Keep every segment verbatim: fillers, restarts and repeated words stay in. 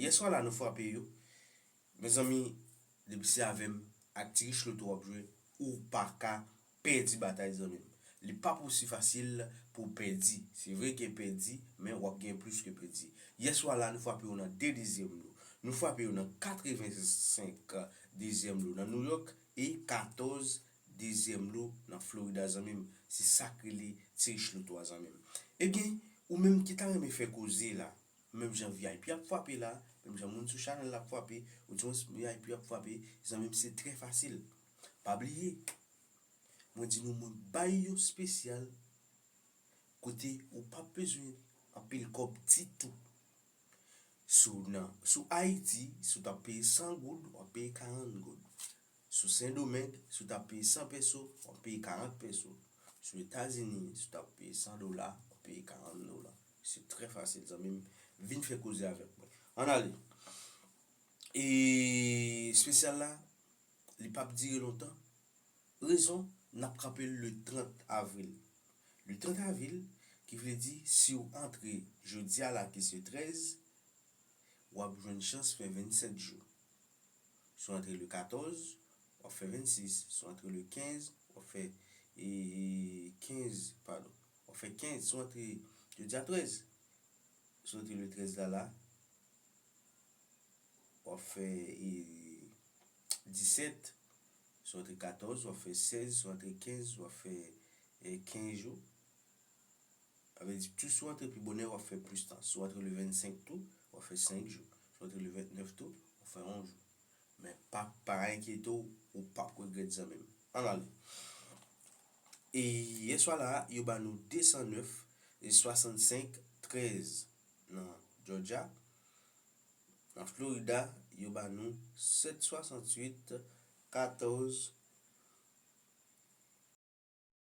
Yèswa la, nou frape yo. Mezanmi, depi se avè m ak Ti Rich Loto w ap jwe, ou pa ka pèdi batay, zanmi m. Li p ap osi fasil pou w pèdi. Se vre gen pèdi, men w ap gen plis ke pèdi. Yèswa la, nou frape yo nan de dezyèm lo. Nou frape yo nan katrevensenk dezyèm lo nan New York e katòz dezyèm lo nan Florida, zanmi m. Se sa k rele Ti Rich Loto a, zanmi m. Ebyen, ou menm ki ta renmen fè koze la, menm jan V I P ap frape la, menm jan moun sou chanèl la ap frape, ou di V I P ap frape, zanmi m, se trè fasil. Pa bliye, mwen di nou, mwen bay yon espesyal kote ou p ap bezwen anpil kòb ditou. Si w nan, si w Ayiti, si w t ap peye san goud, w ap peye karant goud. Si w Sendomeng, si w t ap peye san peso, w ap peye karant peso. Si w Etazini, si w t ap peye san dola, w ap peye karant dola. Se trè fasil, zanmi m. Vin fè koze avèk mwen. Ann ale. E espesyal la, li p ap dire lontan. Rezon, n ap kanpe l le trant avril. Le trant avril, ki vle di, si w antre jodi a la, ki se trèz, w ap jwenn chans fè vennsèt jou. Si w antre le katòz, w ap fè vennsis. Si w antre le kenz, w ap fè, e, kenz, padon. W ap fè kenz. Si w antre jodi a trèz, si w antre le trèz la, la, w ap fè, e, disèt. Si w antre katòz, w ap fè sèz. Si w antre kenz, w ap fè, e, kenz jou. Sa vle di, plis ou antre pi bonè, w ap fè plis tan. Si w antre le vennsenk tou, w ap fè senk jou. Si w antre le ventnèf tou, w ap fè yon jou. Men pa, pa enkyete w, ou p ap regrèt, zanmi m. Ann ale. E yèswa la, yo ba nou de san nèf e swasannsenk trèz nan Georgia. Nan Florida, yo ba nou sèt swasanntuit katòz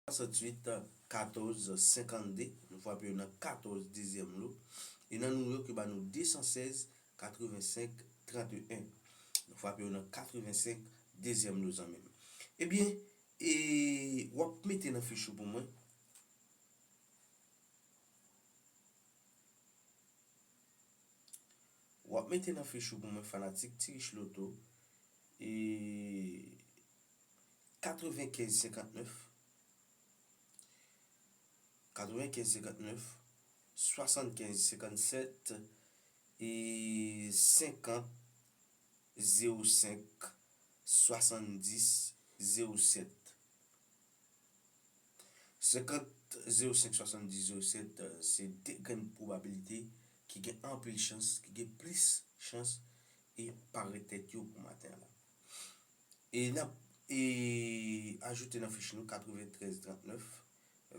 swasanntuit katòz senkannde. Nou frape yo nan katòz dezyèm lo. E nan New York, yo ba nou de san sèz katrevensenk tranteyen. Nou frape yo nan katrevensenk dezyèm lo, zanmi m. Ebyen, e w ap mete nan fich ou pou mwen. W ap mete nan fich ou pou mwen, fanatik Ti Rich Loto, e katrevenkenz senkantnèf, katrevenkenz senkantnèf, swasannkenz senkannsèt e senkant zewo senk swasanndis zewo sèt. Senkant zewo senk swasanndis zewo sèt, se de grenn pwobabilite ki gen anpil chans, ki gen plis chans e parèt tèt yo pou maten an la. E n ap, e, ajoute nan fich nou katreventrèz trantnèf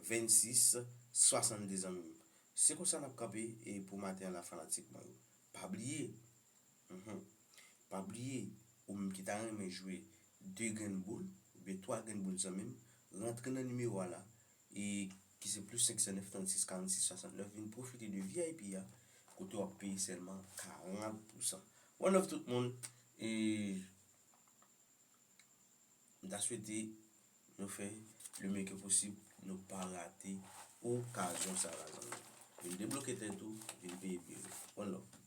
vennsis swasannde, zanmi m. Se konsa n ap kanpe, e, pou maten an la, fanatik mwen yo. Pa bliye, Mhm. Pa bliye, ou menm ki ta renmen jwe de grenn boul, oubyen twa grenn boul, zanmi m, rantre nan nimewo a la, e ki se plis senk san nèf trannsis karannsis swasantnèf, vin pwofite de V I P a, kote w ap peye sèlman karant pousan. One love tout moun, e m ta swete nou fè le meyè ke posib, nou pa rate okazyon sa la, zanmi. Vin debloke tèt ou, vin peye bil ou. One love.